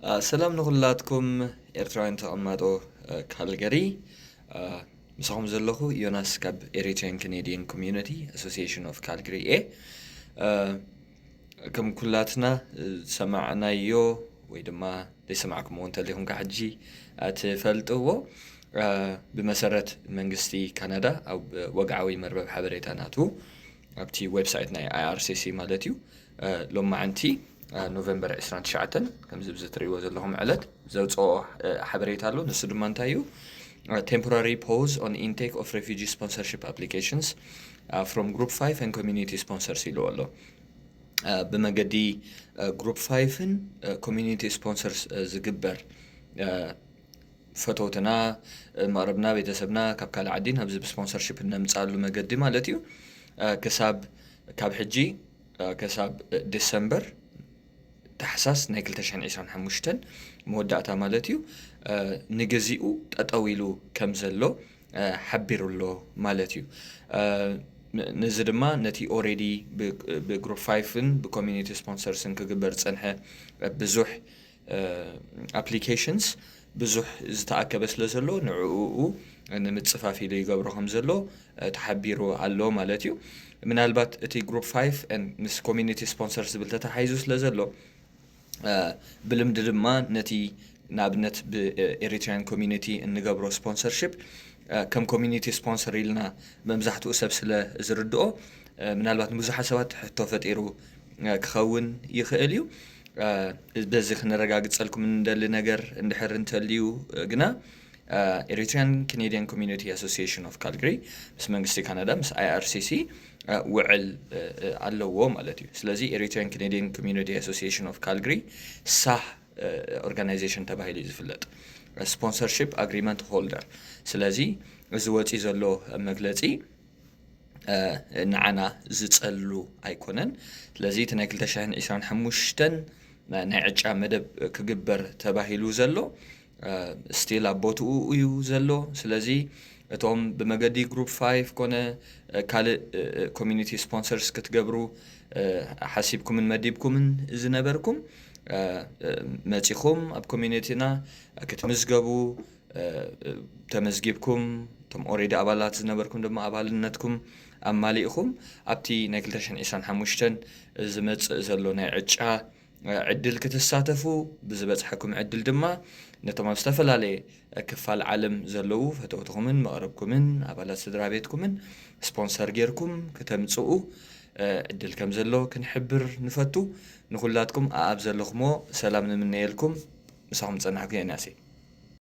ሰላም ንኹላትኩም ኤርትራውያን ተቐማጦ ካልገሪ። ምሳኹም ዘለኹ ዮናስ ካብ Eritrean Canadian Community Association of Calgary A። ከም ኩላትና ዝሰማዕናዮ ወይ ድማ ዘይሰማዕኩምዎ እንተሊኹም ካብ ሕጂ ትፈልጥዎ፣ ብመሰረት መንግስቲ ካናዳ ኣብ ወግዓዊ መርበብ ሓበሬታ ናቱ ኣብቲ ዌብሳይት ናይ I R C C ማለት እዩ፣ ሎማዓንቲ ኖቨምበር ዕስራን ትሽዓተን ከምዚ ብዚ ትርእይዎ ዘለኹም ዕለት ዘውፅኦ ሓበሬታ ኣሎ። ንሱ ድማ እንታይ እዩ? Temporary pause on intake of refugee sponsorship applications from group five and community sponsors ኢልዎ ኣሎ። ብመገዲ ግሩፕ ፋይፍን ኮሚኒቲ ስፖንሰርስ ዝግበር ፈተውትና፣ መቕረብና፣ ቤተሰብና ካብ ካልእ ዓዲ ናብዚ ብስፖንሰርሽፕ እነምፅኣሉ መገዲ ማለት እዩ። ክሳብ ካብ ሕጂ ክሳብ ዲሰምበር፣ ታሕሳስ ናይ ክልተ ሽሕን ዕስራን ሓሙሽተን መወዳእታ ማለት እዩ፣ ንግዚኡ ጠጠው ኢሉ ከም ዘሎ ሓቢሩ ኣሎ ማለት እዩ። ነዚ ድማ ነቲ already ብግሩፕ ፋይፍን ብኮሚኒቲ ስፖንሰርስን ክግበር ዝፀንሐ ብዙሕ ኣፕሊኬሽንስ ብዙሕ ዝተኣከበ ስለ ዘሎ ንዕኡ ንምፅፋፍ ኢሉ ይገብሮ ከም ዘሎ ተሓቢሩ ኣሎ ማለት እዩ። ምናልባት እቲ ግሩፕ ፋይፍ ምስ ኮሚኒቲ ስፖንሰርስ ዝብል ተተሓሒዙ ስለ ዘሎ፣ ብልምዲ ድማ ነቲ ንኣብነት ብኤሪትሪያን ኮሚኒቲ እንገብሮ ስፖንሰርሽፕ ከም ኮሚኒቲ ስፖንሰር ኢልና መብዛሕትኡ ሰብ ስለ ዝርድኦ፣ ምናልባት ንብዙሓት ሰባት ሕቶ ፈጢሩ ክኸውን ይኽእል እዩ። በዚ ክነረጋግፀልኩም እንደሊ ነገር እንድሕር እንተልዩ ግና፣ Eritrean Canadian Community Association of Calgary ምስ መንግስቲ ካናዳ ምስ I R C C ውዕል ኣለዎ ማለት እዩ። ስለዚ Eritrean Canadian Community Association of Calgary ሳህ ኦርጋናይዜሽን ተባሂሉ እዩ ዝፍለጥ፣ ስፖንሰርሽፕ ኣግሪመንት ሆልደር። ስለዚ እዚ ወፂ ዘሎ መግለፂ ንዓና ዝፀሉ ኣይኮነን። ስለዚ እቲ ናይ ክልተ ሽሕን ዕስራን ሓሙሽተን ናይ ዕጫ መደብ ክግበር ተባሂሉ ዘሎ ስቲል ኣብ ቦትኡ እዩ ዘሎ። ስለዚ እቶም ብመገዲ ግሩፕ ፋይፍ ኮነ ካልእ ኮሚኒቲ ስፖንሰርስ ክትገብሩ ሓሲብኩምን መዲብኩምን ዝነበርኩም፣ መፂኹም ኣብ ኮሚኒቲና ክትምዝገቡ ተመዝጊብኩም፣ እቶም ኦሬዲ ኣባላት ዝነበርኩም ድማ ኣባልነትኩም ኣማሊእኹም ኣብቲ ናይ ክልተ ሽሕን ዕስራን ሓሙሽተን ዝመፅእ ዘሎ ናይ ዕጫ ዕድል ክትሳተፉ፣ ብዝበፅሐኩም ዕድል ድማ ነቶም ኣብ ዝተፈላለየ ክፋል ዓለም ዘለዉ ፈተውትኹምን መቕረብኩምን ኣባላት ስድራ ቤትኩምን ስፖንሰር ጌርኩም ክተምፅኡ ዕድል ከም ዘሎ ክንሕብር ንፈቱ። ንኹላትኩም ኣኣብ ዘለኹሞ ሰላም ንምነየልኩም። ምሳኹም ዝፀናሕኩ ዮናስ እየ።